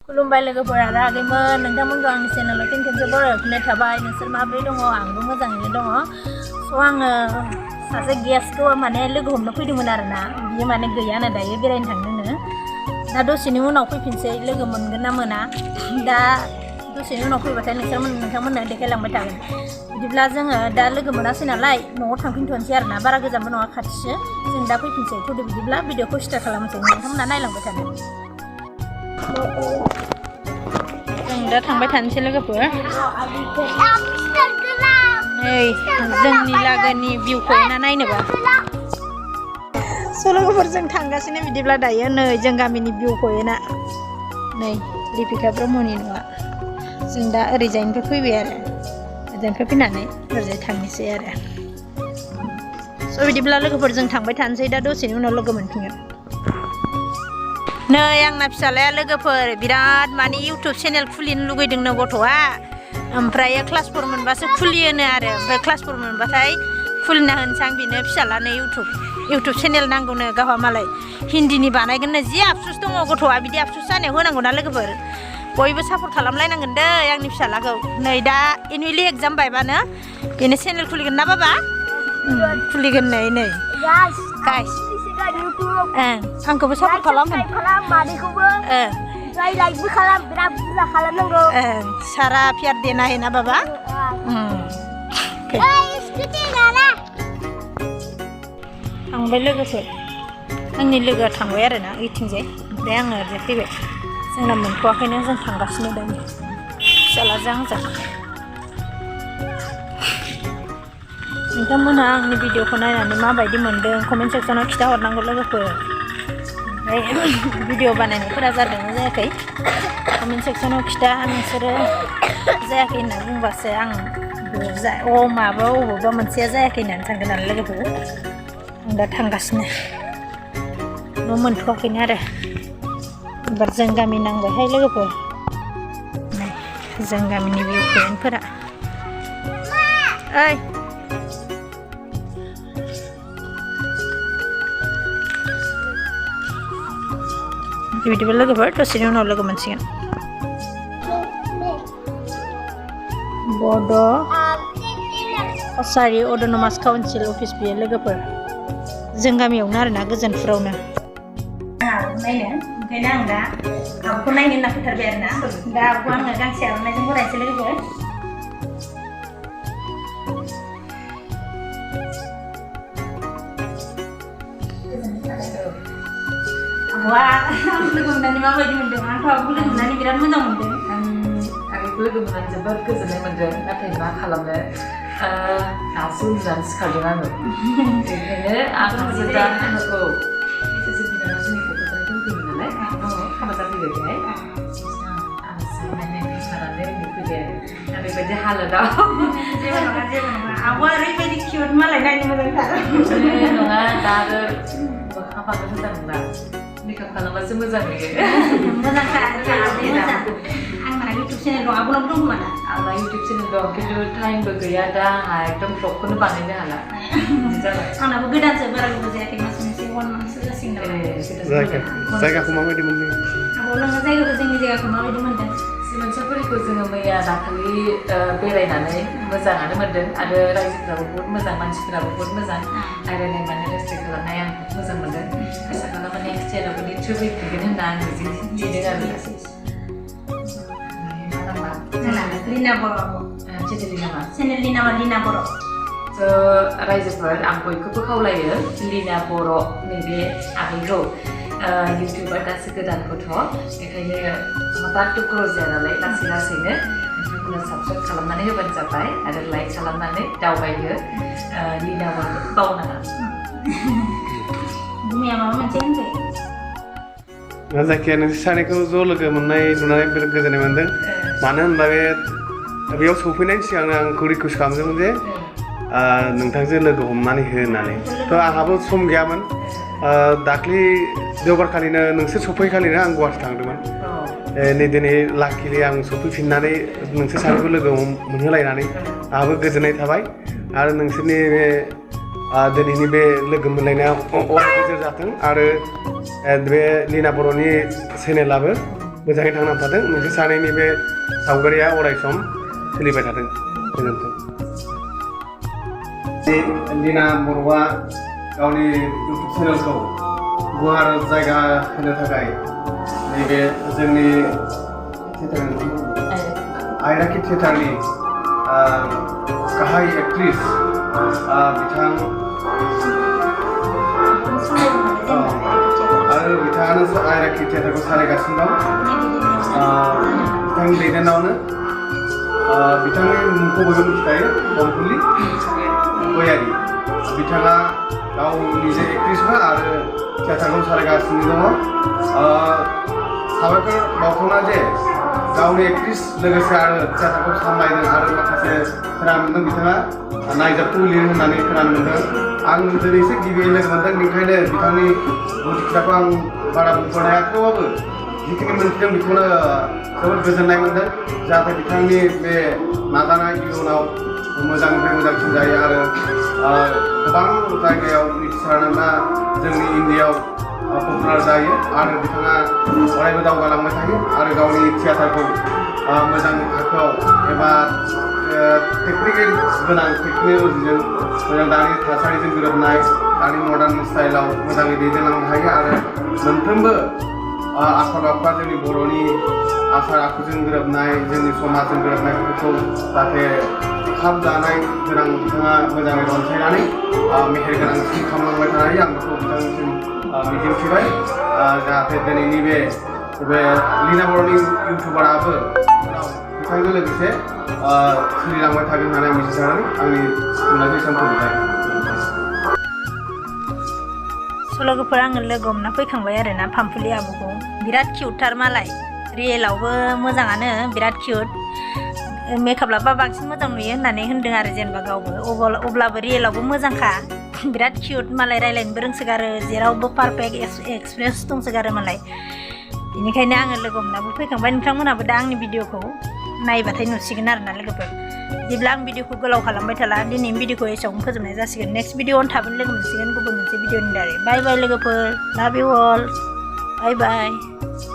खुलुमबाय लोगोफोर आरो आगैमोन नोंथांमोनखौ आंनि चेनेलाव फिन खेबसे बरायफिननाय थाबाय नोंसोर माबोरै दङ आंबो मोजाङैनो दङ स' आङो सासे गेस्टखौ माने लोगो हमनो फैदोंमोन आरोना बियो माने गैयानो दायो बेरायनो थांदोंनो दा दसेनि उनाव फैफिनसै लोगो मोनगोन ना मोना दा दसेनि उनाव फैबाथाय नोंथांमोननो देखायलांबाय थागोन बिदिब्ला जोङो दा लोगो मोनासै नालाय न'आव थांफिनथ'नोसै आरोना बारा गोजानबो नङा खाथिसो जों दा फैफिनसै थ'दो बिदिब्ला भिडिअखौ स्टार्ट खालामसै नोंथांमोना नायलांबाय थादो जों दा थांबाय थानोसै लोगोफोर नै जोंनि लागोनि भिउखौ नायनोबा स' लोगोफोर जों थांगासिनो बिदिब्ला दायो नै जों गामिनि भिउखौ नै लिपिका ब्रह्मनि न'आ जों दा ओरैजायनिफ्राय फैबाय आरो ओरैजायनिफ्राय फैनानै ओरैजाय थांनोसै आरो स' बिदिब्ला लोगोफोर जों थांबाय थानोसै दा दसेनि उनाव लोगो मोनफिनगोन नै आंना फिसालाया लोगोफोर बिराद माने इउटुब चेनेल खुलिनो लुगैदोंनो गथ'आ ओमफ्राय क्लास 4 मोनबासो खुलियोनो आरो ओमफ्राय क्लास 4 मोनबाथाय खुलिना होनोसै आं बेनो फिसालानो इउटुब चेनेल नांगौनो गावहा मालाय हिन्दीनि बानायगोननो जि आफसुस दङ गथ'आ बिदि आफसुस जानायाव होनांगौना लोगोफोर बयबो सापर्ट खालामलायनांगोन दै आंनि फिसालाखौ नै दा एनुवेलि एग्जाम बायबानो बेनो चेनेल खुलिगोन ना बाबा खुलिगोन नै गाइस आंखौबो सापर्ट खालाम मादैखौबो लाइकबो खालाम बिराद बुरजा खालामनांगौ सारा प्यार देना है ना बाबा थांबाय लोगोफोर आंनि लोगोआ थांबाय आरोना ओइथिंजाय ओमफ्राय आङो ओरैजाय फैबाय जोंना मोनथ'वाखैनो जों थांगासिनो दं फिसालाजों आंजों नोंथांमोनहा आंनि भिडिअखौ नायनानै माबायदि मोनदों कमेन्ट सेक्सनाव खिथाहरनांगौ लोगोफोर ओमफ्राय भिडिअ बानायनायफोरा जादोंना जायाखै कमेन्ट सेक्सनाव खिथा नोंसोरो जायाखै होनना बुंबासो आं माबा अबेबा मोनसेया जायाखै होननानै थांगोन आरो लोगोफोर आं दा थांगासिनो न' मोनथ'वाखैनो आरो एबार जों गामि नांबायहाय लोगोफोर जों गामिनि भिउ पइन्टफोरा ओइ बिदिबा लोगोफोर दसेनि उनाव लोगो मोनसिगोन बड' कसारि अट'नमास काउन्सिल अफिस बियो लोगोफोर जों गामियावनो आरोना गोजोनपुरावनो नायनो ओंखायनो आं दा आब'खौ नायनो होनना फैथारबाय आरोना दा आब'खौ आङो गांसे आर'नाइजों बरायनोसै लोगोफोर आब'आ लोगो मोननानै माबायदि मोनदों आंथ' आब'खौ लोगो मोननानै बिराद मोजां मोनदों आंखौ लोगो मोननानै जोबोद गोजोननाय मोनदों नाथाय मा खालामनो दासो उन्दुनानै सिखारदों आङो बेनिखायनो आङो दा जोंनि बिनानाव जोंनि क'क्राझारनिफ्राय फैदों नालाय हाबा जाफैबाय बेहाय आलासि नायनानै फैबाय दा बेबायदि हालोदाव जेबो नङा आब'आ ओरैबायदि किउट मालाय नायनो मोजांथार नङा दा आरो मोखाङाबो मोजां नङा मेकआप खालामबासो मोजां नुयो मोजांखा आंना इउटुब चेनेल दं आब'नावबो दं खोमा आंना इउटुब चेनेल दं खिन्थु टाइमबो गैया दा आंहा एकदम ब्लगखौनो बानायनो हाला जाबाय आंनाबो गोदानसो बारा गोबाव जायाखै मास मोनसे 1 मान्थसो जासिगोन जायगाखौ माबायदि मोनदों आब' नोङो जोंनि जायगाखौ माबायदि मोनदों सिमोनसाफुरिखौ जोङो मैया दाखालि बेरायनानै मोजाङानो मोनदों आरो रायजोफ्राबो बहुत मोजां मानसिफोराबो बहुत मोजां रायलायनाय माने रेसपेक्ट खालामनाय आं मोजां मोनदों आसा खालामो नेक्स्ट इयारावबो निस्सय फैफिनगोन होनना आं मिजिं थिदों आरो लिना बर' चेनेलनि नामा लिना बर' रायजोफोर आं बयखौबो खावलायो लिना बर' नैबे आगैखौ इउटुबार दासो गोदान गथ' बेखायनो हठात ग्र' जाया नालाय लासै लासैनो नोंथांमोना साबस्क्राइब खालामनानै होबानो जाबाय आरो लाइक खालामनानै दावबायो लिना बर'खौ बावनाङा बुंनाया माबा मोनसे होनदो जायखिया नोंसोर सानैखौ ज' लोगो मोननाय नुनानै बिराद गोजोननाय मोनदों मानो होनबा बेयाव सफैनायनि सिगांनो आंखौ रिकुवेस्ट खालामदोंमोन जे नोंथांजों लोगो हमनानै हो होननानै थ' आंहाबो सम गैयामोन दाख्लि देवबारखालिनो नोंसोर सफैखालिनो आं गुवाहाटि थांदोंमोन नै दिनै लाकिलि आं सफैफिननानै नोंसोर सानैखौ लोगो मोनहोलायनानै आंहाबो गोजोननाय थाबाय आरो नोंसोरनि बे दिनैनि बे लोगो मोनलायनाया अराय गेजेर जाथों आरो बे लिना बर'नि चेनेलाबो मोजाङै थांनानै थाथों नोंसोर सानैनि बे सावगारिया अराय सम सोलिबाय थाथों गोजोन्थों लिना बर'आ गावनि इउटुब चेनेलखौ गुवार जायगा होनो थाखाय नैबे जोंनि आयराखि थियेटारनि गाहाय एक्ट्रिस बिथां आरो बिथाङानो आयराखि थियेटारखौ सालायगासिनो दं बिथांनि दैदेननायावनो बिथांनि मुंखौ बयबो मिथिखायो पम्पुलि गयारि बिथाङा गाव निजे एक्ट्रिसबो आरो थियेटारखौ सालायगासिनो दङ साबायखर बावथावना जे गावनि एक्ट्रिस लोगोसे आरो थियेटारखौ सामलायदों आरो माखासे खोनानो मोन्दों बिथाङा नायजाबखौ लिरो होननानै खोनानो मोन्दों आं दिनैसो गिबियै लोगो मोन्दों बेनिखायनो बिथांनि गुदि खोथाखौ आं बारा बुंफोरनो हायाखैबाबो जिखिनि मोनथिदों बेखौनो जोबोद गोजोननाय मोन्दों जाहाथे बिथांनि बे नाजानाय इयुनाव मोजांनिफ्राय मोजांसिन जायो आरो गोबां जायगायाव मिथिसारनोबा जोंनि इन्डियायाव पपुलार जायो आरो बिथाङा अरायबो दावगालांबाय थायो आरो गावनि थियेटारखौ मोजां थाखोआव एबा टेकनिकेल गोनां टेक्न'लजिजों मोजां दानि थासारिजों गोरोबनाय दानि मडार्न स्टाइलाव मोजाङै दैदेनलांनो हायो आरो मोनफ्रोमबो आखल आखुआ जोंनि बर'नि आसार आखुजों गोरोबनाय जोंनि समाजजों गोरोबनायफोरखौ जाहाथे खाब जानाय गोनां बिथाङा मोजाङै रनसायनानै मेहेर गोनांसिन खालामलांबाय थानो हायो आं बेखौ बिथांनिसिम मिजिंथिबाय जाहाथे दिनैनि बे लिना बर'नि इउटुबाराबो बिथांजों लोगोसे सोलिलांबाय थागोन होननानै आं मिजिंथिनानै आंनि बुंनायखौ एसेबां फोजोबबाय लवगwफोर आङो लोगो हमना फैखांबाय आरोना फाम्पुलि आब'खौ बिराद किउटथार मालाय रियेलावबो मोजाङानो बिराद किउट मेकआप लाबा बांसिन मोजां नुयो होननानै होनदों आरो जेनेबा गावबो अब्लाबो रियेलावबो मोजांखा बिराद किउट मालाय रायलायनोबो रोंसोगारो जेरावबो पारफेक्ट एक्सप्रेस दंसोगारो मालाय बेनिखायनो आङो लोगो हमनाबो फैखांबाय नोंथांमोनहाबो दा आंनि भिडिअखौ नायबाथाय नुसिगोन आरोना लोगोफोर बिदिब्ला आं भिडिअखौ गोलाव खालामबाय थाला दिनैनि भिडिअखौ एसेयावनो फोजोबनाय जासिगोन नेक्स्ट भिडिअआवनो थाबैनो लोगो मोनसिगोन गुबुन मोनसे भिडिअनि दारै बाय बाय लोगोफोर लाभ इउ अल बाय बाय